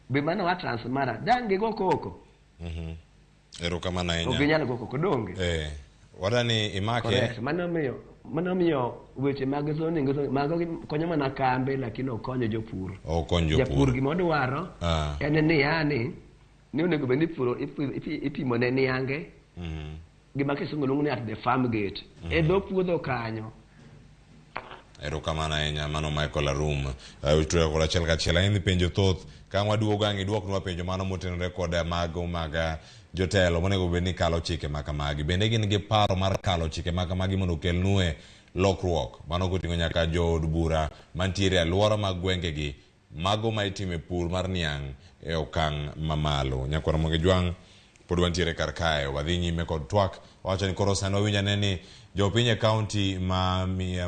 Be mano wa Transmara dang' gigo koko. Erokamano Ok ahinya. ginyal go koko donge. Wadani imake. Correct. Mano miyo weche mag zoning mago konyo mana kambe lakini ok konyo jopur. Ok kony Japur jopur. gima odwaro en ni yani ni onego bed ni ipuro ipimo ne niange gima kisungu luongo ni at the farm gate. E dho puodho kanyo. Erokamano ahinya mano Michael Arum. Tuyo kod achiel kachiel ahinya penjo thoth ka ang' waduogo ang' iduoknwa penjo mano motenore kod mago mag jotelo monego bed ni kalo chike ma kamagi. Bende gin gi paro mar kalo chike ma kamagi mondo okelnue lokruok mano koting'o nyaka jood bura mantiere e alwora mag gwengegi mago ma itime pur mar niang' e okang' mamalo. Nyakwar Ramogi Jwang' pod wantiere kar kae wadhi nyime kod twak wawacho ni koro sani wawinjo ane ni jopiny e kaunti ma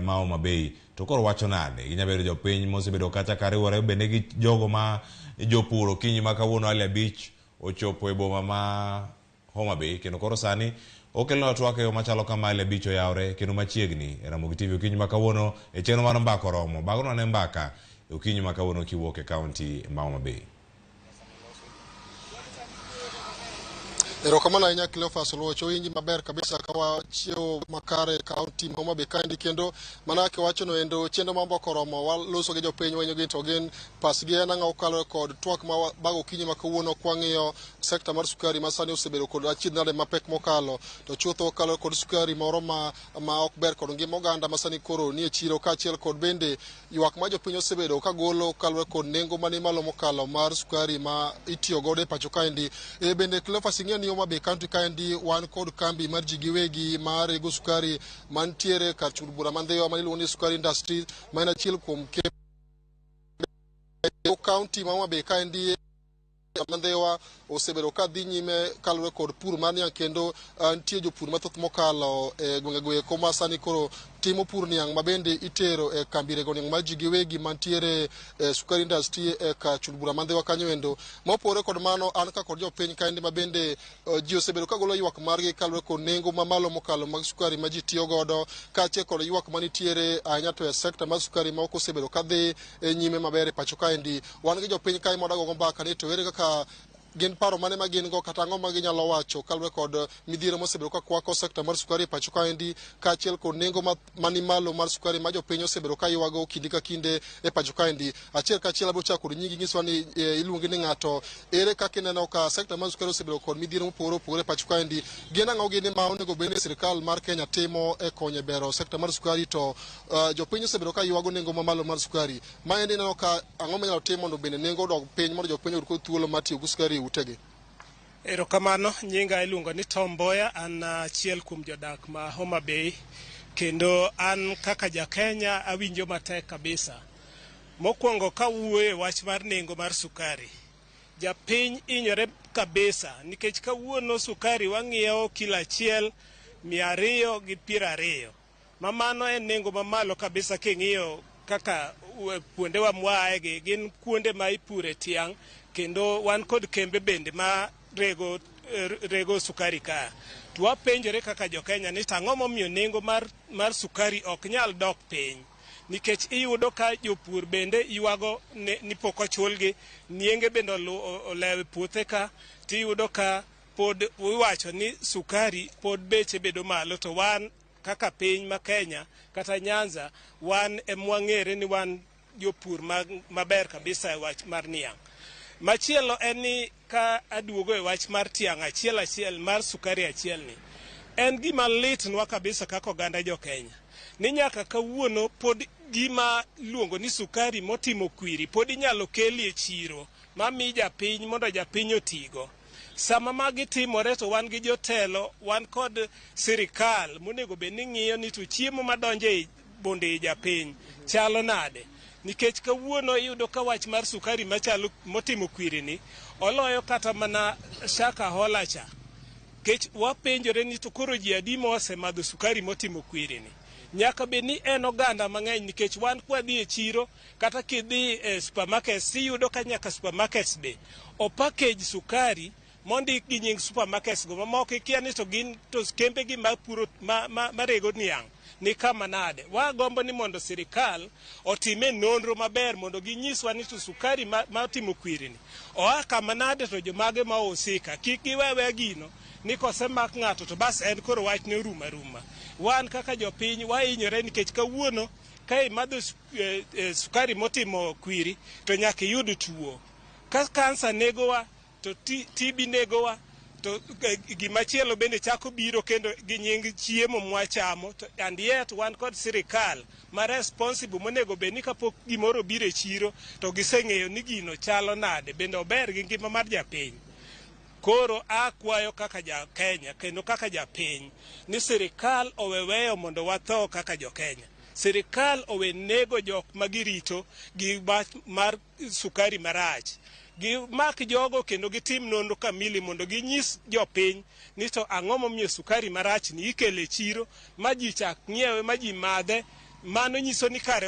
Homa Bay to koro wacho nade ginya bedo jopiny mosebedo kacha ka riwore bende gi jogo ma jopur okinyi ma kawuono hali abich ochopo e boma ma Homa Bay kendo koro sani okelonwa twak e yo machalo kama hali abich oyawre kendo machiegni e Ramogi TV okinyi ma kawuono e chenro mar mbaka oromo bagonwa ne mbaka e okinyi ma kawuono kiwuok e kaunti ma Homa Bay. Erokamano ahinya Cleophas Oluoch, owinji maber kabisa ka wachiewo makare e kaunti ma Homa Bay kaendi kendo mana kaka iwachono endo chenro mar mbaka oromo waloso gi jopiny wanyo gi to gin pachgi en ang'o kaluwore kod twak ma bago okinyi ma kawuono kwang'iyo sekta mar sukari ma sani osebedo kod achiedh nade mapek mokalo to chutho kaluwore kod sukari moro ma ok ber kod ngima oganda ma sani koro nie chiro kaachiel kod bende ywak ma jopiny osebedo ka golo kaluwore kod nengo mani malo mokalo mar sukari ma itiyo godo e pacho kaendi. E bende Cleophas ing'eyo ni Homa Bay County kaendi wan kod kambi mar ji giwegi mar rego sukari mantiere kar chul bura ma Ndhiwa ma iluongo ni Sukari Industries ma en achiel kuom kembe kaunti ma Homa Bay kaendi Ndhiwa osebedo ka dhi nyime kaluwore kod pur mar niang' kendo nitie jopur mathoth mokalo e gwenge go eko ma sani koro timo pur niang' ma bende itero e kambi rego niang' mar ji giwegi mantiere e Sukari Industry e kar chul bura ma Ndhiwa kanyo endo. Mopogore kod mano, an ka kod jopiny kaendi ma bende ji osebedo ka golo ywak margi kaluwore kod nengo mamalo mokalo mag sukari ma ji tiyo godo kaachiel kod ywak manitiere ahinya to e sekta mar sukari ma ok osebedo ka dhi nyime maber e pacho kaendi. Wan gi jopiny kae ma wadago mbaka ni to ere kaka gin paro mane ma gin go kata ang'o ma ginyalo wacho kaluwore kod midhiero mosebedo ka kwako sekta mar sukari e pacho kaendi kaachiel kod nengo mani malo mar sukari ma jopiny osebedo ka ywago kinde ka kinde e pacho kaendi. Achiel kachiel abiro chako kod nyingi nyiswa ni iluongi ni ng'ato ere kaka ineno ka sekta mar sukari osebedo kod midhiero mopogore opogore e pacho kaendi gin ang'o gini ma onego bed ni sirkal mar Kenya timo e konyo e bero sekta mar sukari to jopiny osebedo ka ywago nengo mamalo mar sukari maendi ineno ka ang'o minyalo tim mondo bende nengo odog piny mondo jopiny oyud kod thuolo mar tiyo gi sukari e utegi. Erokamano, nyinga iluongo ni Tom Mboya, an achiel kuom jodak ma Homa Bay kendo an kaka ja Kenya awinjo matek kabisa. Mokwongo kawuoyo e wach mar nengo mar sukari, japiny hinyore kabisa nikech kawuono sukari wang'iewo kilo achiel 220 ma mano en nengo mamalo kabisa king'iyo kaka kuondewa mwaaye gi gin kuonde ma ipure tiang' kendo wan kod kembe bende ma rego sukari ka. To wapenjore kaka jo-Kenya ni to ang'o momiyo nengo mar sukari ok nyal dok piny nikech iyudo ka jopur bende ywago ni pok ochulgi, nienge bende olewo e puothe ka tiyudo ka pod iwacho ni sukari pod beche bedo malo to wan kaka piny ma Kenya kata Nyanza wan emwang'ere ni wan jopur maber kabisa e wach mar niang'. Machielo en ni ka aduogo e wach mar tiang' achiel achiel mar sukari achiel ni, en gima litnwa kabisa kaka oganda jo Kenya ni nyaka kawuono pod gima iluongo ni sukari motimo kwiri pod inyalo kelie chiro mami japiny mondo japiny otigo. Sama magi timore to wan gi jotelo, wan kod sirikal monego bed ni ng'iyo ni to chiemo madonjo e bunde i japiny chalo nade. Nikech kawuono iyudo ka wach mar sukari machalo motimo kwiri ni oloyo kata mana Shakahola cha. Kech wapenjore ni to koro ji adi mosemadho sukari motimo kwiri ni. Nyaka bed ni en oganda mang'eny nikech wan kwadhi e chiro kata kidhi e supermarkets iyudo ka nyaka supermarkets be o package sukari mondik gi nying supermarkets go mamoko ikia ni to gin to kembe gi mapuro marego niang'. ni kama nade. Wagombo ni mondo sirikal otime nonro maber mondo ginyiswa ni to sukari ma otimo kwirini oa kama nade to jomage ma ohusika. Kik giwewe gino ni kosemak ng'ato to bas en koro wach ne orumo aruma. Wan kaka jopiny wahinyore nikech kawuono ka imadho sukari motimo kwiri to nyaka iyud tuo. Ka kansa negowa to TB negowa to gimachielo bende chako biro kendo gi nying chiemo mwachamo to and yet wan kod sirikal ma responsible monego bed ni kapok gimoro obiro e chiro to giseng'eyo ni gino chalo nade bende ober gi ngima mar japiny. Koro akwayo kaka ja Kenya kendo kaka japiny ni sirikal owe weyo mondo watho kaka jo Kenya. Sirikal owe nego jok magirito gi wach mar sukari marach. Gimak jogo kendo gitim nonro kamili mondo ginyis jopiny ni to ang'o momiyo sukari marach ni ikelo e chiro ma ji chak ng'iewe ma ji madhe. Mano nyiso ni kare